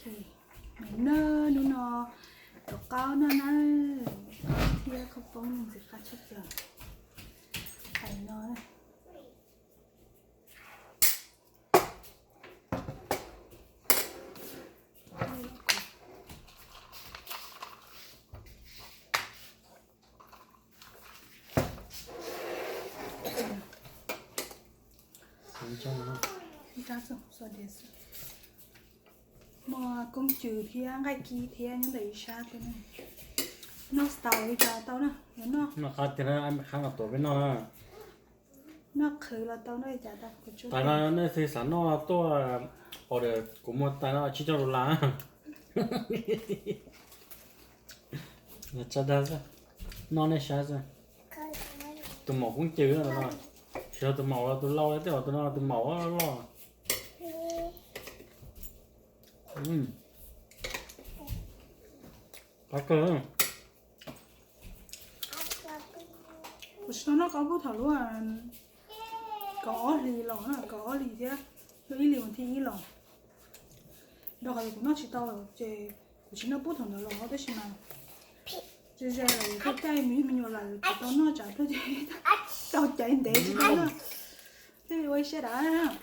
Nov, hnub no rau qaub noj na, thiab khaub poob ntxim qab tshaj plaws. Hais no. Muaj koob cws thiab nqaij kib thiab nyob ntawm ib sab thiab. Noj tau li cas tau na, noj qab tiag, qab no tuav peb noj. Noj qhwv los tau, noj li cas tau. Tais no nej xav noj tuaj, order, kuv muag tais no tsib caug dollar. Tsa dag xwb, noj nej saib xwb. Tus maum koob cws no, tsis yog tus maum los tus lau, tej zaum tus no tus maum loj. Qab kawg. Kuv tsis tau noj qaub puag thaum lub kaum ob hlis los, kaum ob hlis thiab, lub ib hlis vas thib ib los. Rau qhov kuv noj tsis tau ces kuv tsis noj puag thaum ntawd los, tab sis mas ze ze lawm thiaj caij me nyuam lawm tsis tau noj tsam tuaj ces tau caiv ntev tsis tau noj. Thiaj li ua ib siab dav.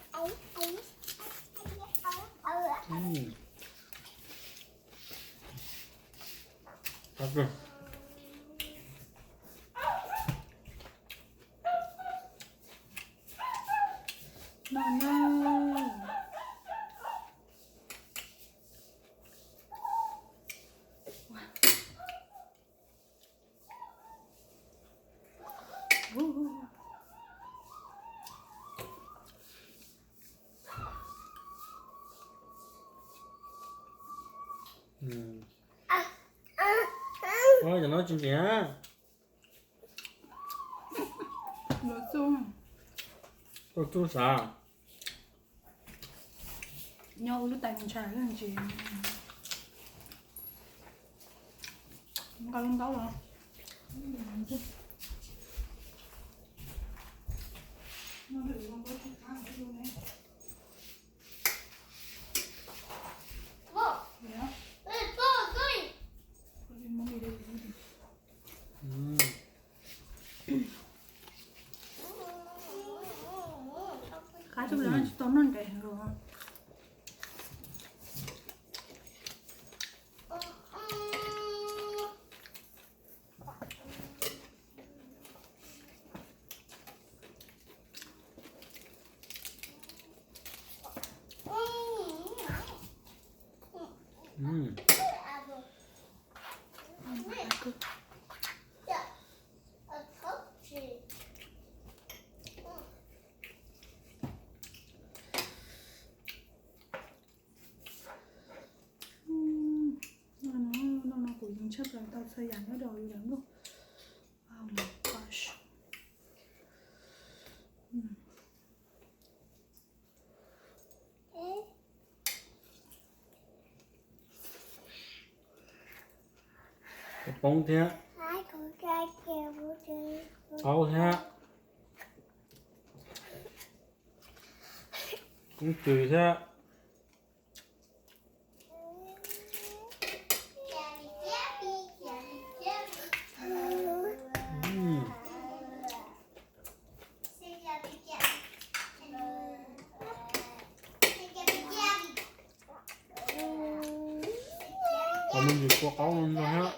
Cov no tsis ntiav. Tuaj tsuj sav. Nyob ua lub tais ntshai ntsis. Nqa lub ntaub los. Qab tsis tau noj ntev heev los. No no kuv yeej tshaj plaws tau txhua yam nyob rau yus lawm nkaus. Poob thiab, qaub thiab, koob cws thiab. Qhov me ntsis kua qaub no ntag thiab.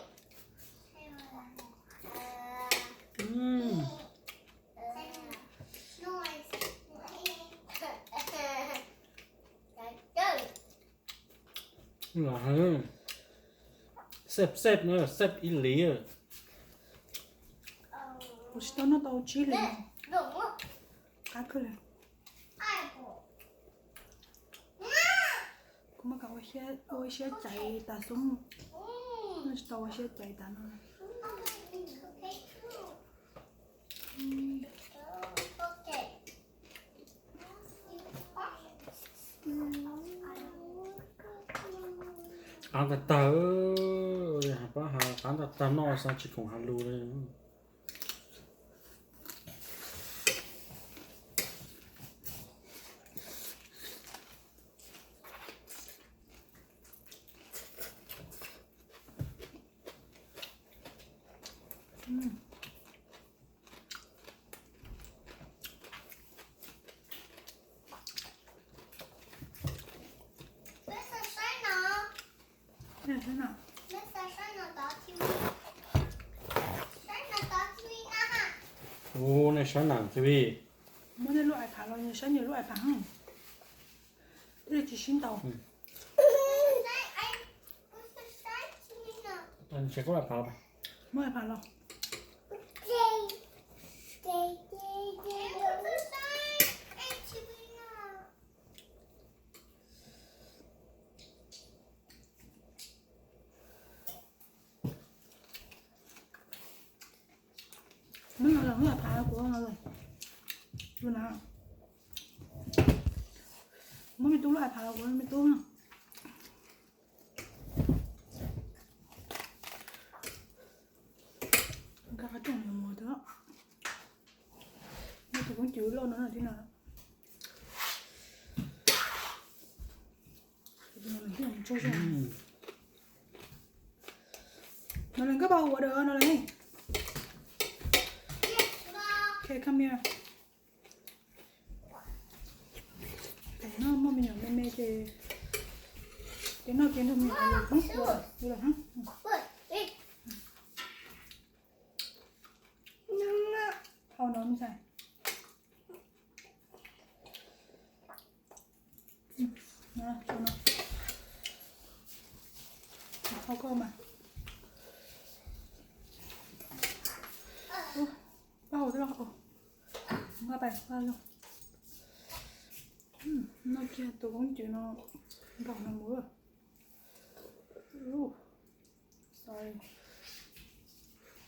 Xej xej na, xej ib lis. Kuv tsis tau noj tau tsib hlis. Qab kawg li. Kuv muab kom ua siab caiv tas xwb, noj tsis tau ua siab caiv tas no. Qab tag tag, pab has qab tag tag noj xav tsis khoom has lus li. Ua, nej saib na Txiv Vij. Muab nej lub iPad los, saib nyias lub iPad. Ib tsis sib ntaus. Muab iPad los. Muab no los, muab iPad kuv no los. Tus na, muab me tub lub iPad los kuv me tub no. Nkag qhov rooj mus twg. Muab tus koob cwm loj no thiab no. No le nkaj pab ua dab no le. Okay, come here. Tam no muaj me nyuam me me ces, ces noj ces nrog me nyuam ua lawm. Hau no me ntxhais. Hau koj mas. Pab hau twb los, nqa pais pab los. Noj kiag tus koob cwm no nkaus no mus. Sorry.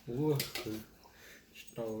Ua, tsis tau.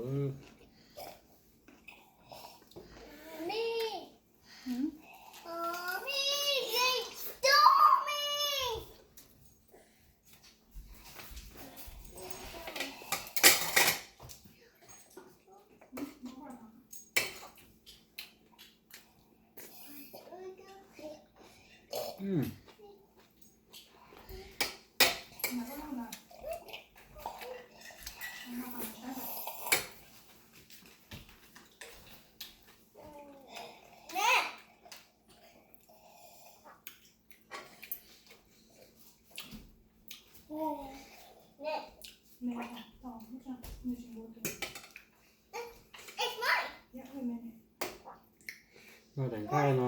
Noj daim nqaij no,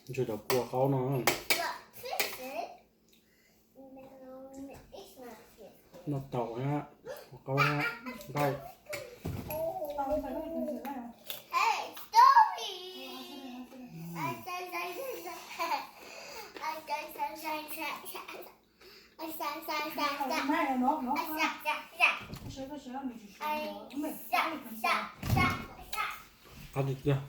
ntshe cov kua qaub no. Noj taum na, kua qaub na, nqaij. Qab tiag tiag.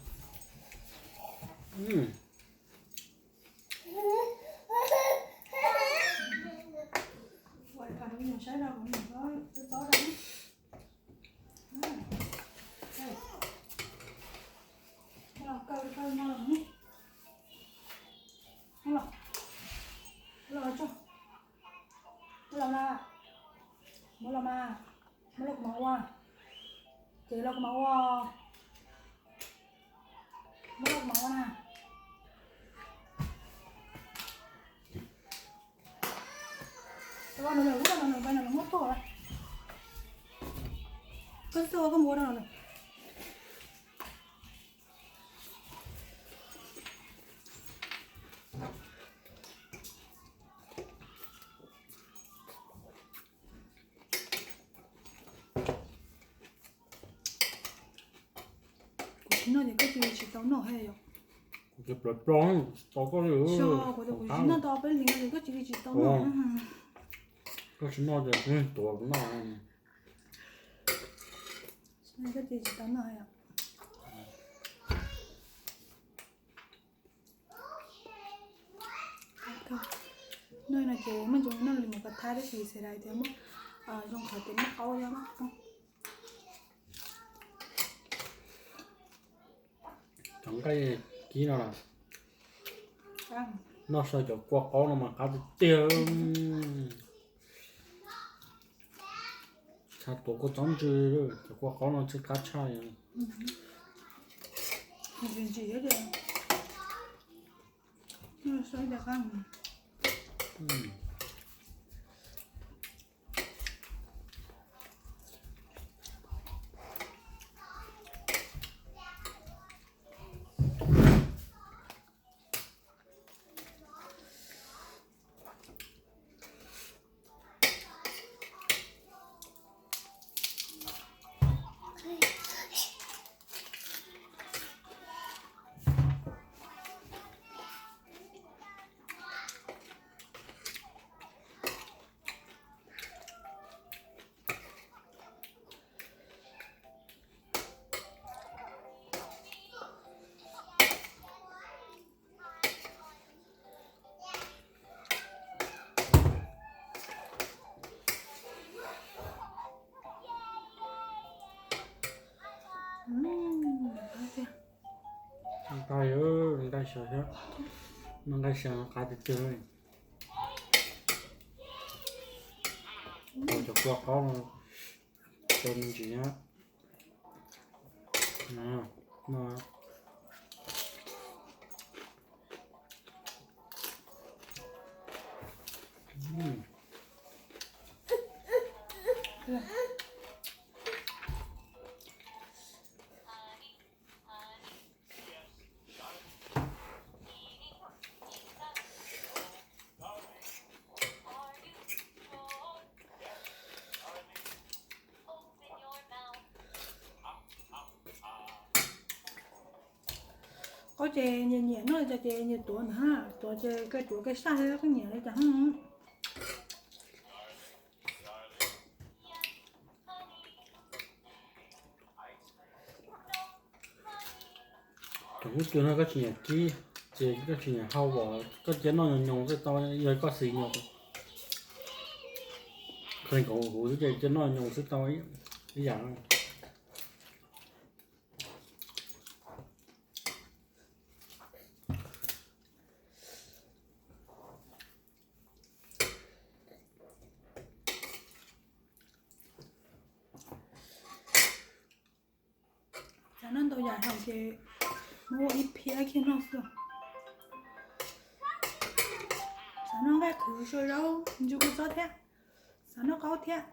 Los na, muab los mas, muab los kuv mam ua. Ces los kuv mam ua. Muab los kuv mam ua na. Ua no lawm, ua no lawm, ua no lawm, muab tuaj lawm. Koj xub ua koj mus ua no lawm. Kuv tsis noj ces koj cia li tsis tau noj thiab yom. Kuv ces plaws plaws tsis tau koj li. Kuv tias kuv tsis noj tau peb hlis no ces koj cia li tsis tau noj. Koj tsis noj ces kuv tuav kuv noj. Koj cia li tsis tau noj yom. Noj no ces muaj ntsis noj li mus kov thab tab sis xav hais tias muab zoo qhov tias muab qaub thiab. Cov nqaij kib no na, noj xyaw cov kua qaub no mas qab tiag tiag. Tuav kua txob ntsws, cov kua qaub no txhij qab tshaj. Nqaij, nqaij xyaw thiab, noj nqaij xyaw qab tiag tiag. Cov kua qaub no, cov me ntsis na. Qaub ces nyias nyias noj li cas ces nyias tuav ntag, tuav ces kawg tuav kawg saj thiab kawg nyiam li cas. Cov kub twg no koj tsis nyiam kib, ces koj tsis nyiam hau os, koj cia noj nyoos nyoos xwb tau, yog koj xis nyoos. Koj neeg kom huv xwb ces cia noj nyoos xwb tau ib yam. Xav noj ntau yam heev ces muab ua ib phiab kiag noj xwb. Xav noj nqaij qhwv, sau zaub, ntsis kua txob thiab. Xav noj qaub thiab.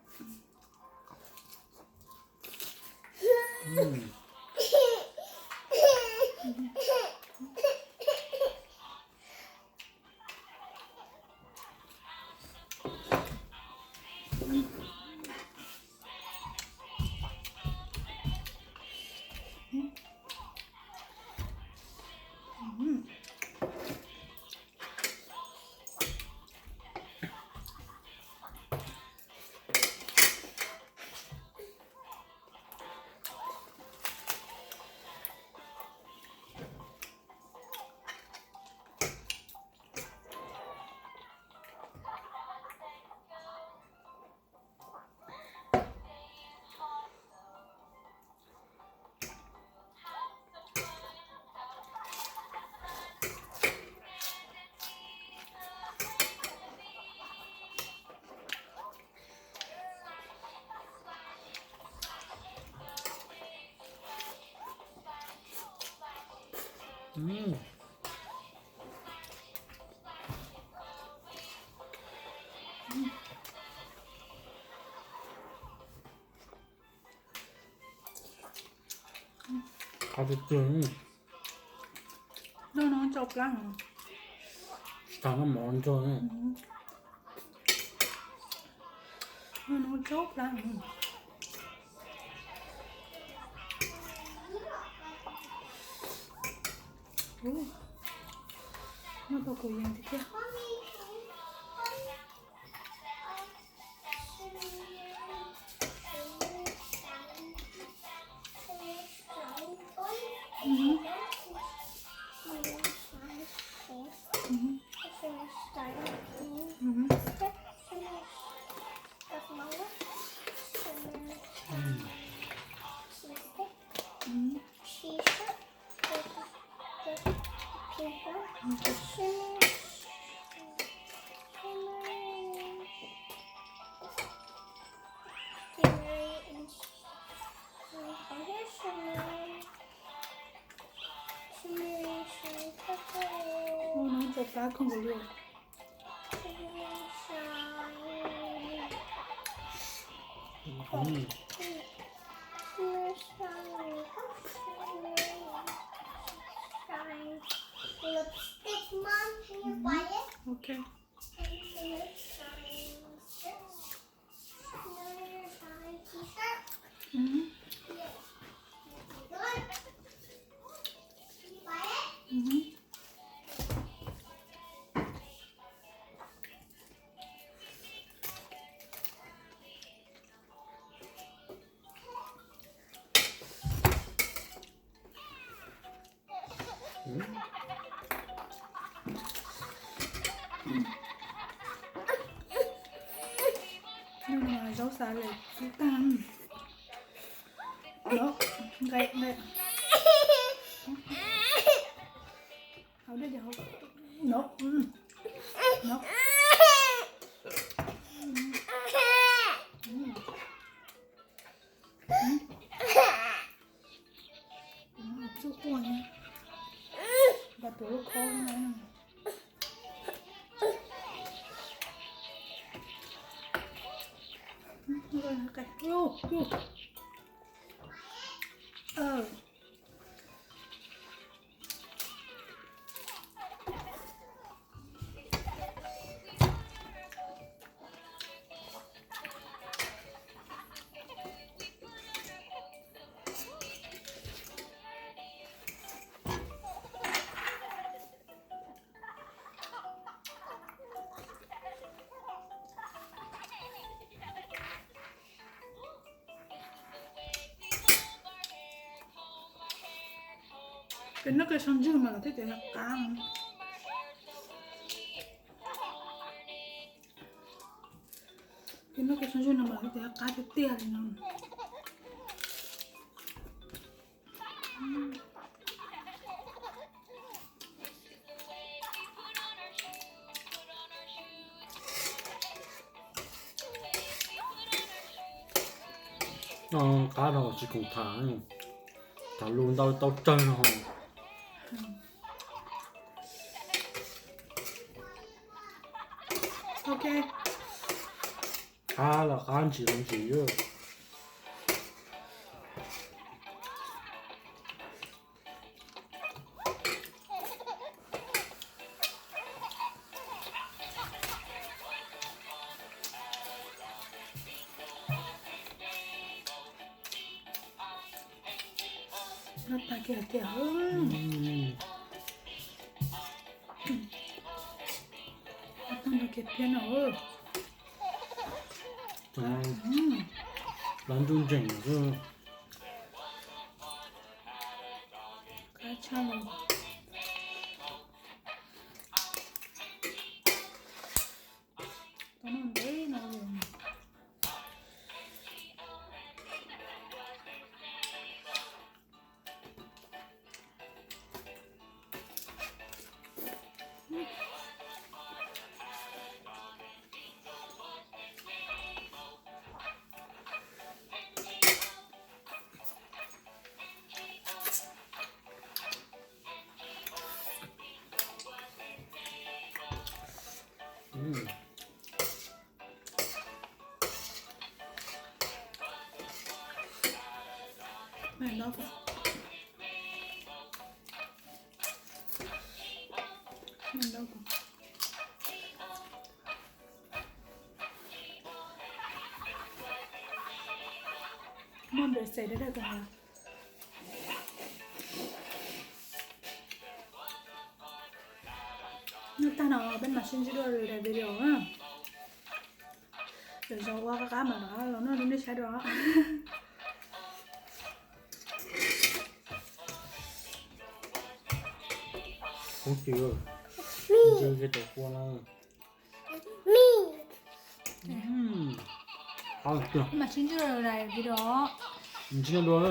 Qab tiag tiag. Noj no tsau plab. Tsis tas noj mov nrog. Noj no tsau plab. Noj tau kuv yees tiag tiag. Pab koj nkaus li. Lipstick, Mom, can you buy it? Ok. Zaub xav lawm tag. Nqe, nqe. Hauv dej ces hauv. No. No. Txuj quaj na. Npa tuav lub khob na. Ces noj qias sau ntswg mas lawv thiaj tias qab. Ces noj qias sau ntswg no mas lawv tias qab tiag tiag li no. Qab no tsis khoom tham, tham lus ntau tau tsawg no. Ok. Qab los qab, ntsim los ntsim. Noj tag kiag tiag. Noj tag kiag tiag no. Lov nruj nreem xwb. Qab tshaj li. Tau noj ntev no li. Muaj npem xes dawb dawb kawg. Noj tag no peb mam sib ntsib dua lwm daim video na. Lwm zaus ua qab qab mam rov los noj rau nej saib dua. Koob tis, ntsw ces tau kua no. Mam sib ntsib dua lwm daim video. Ntsib dua.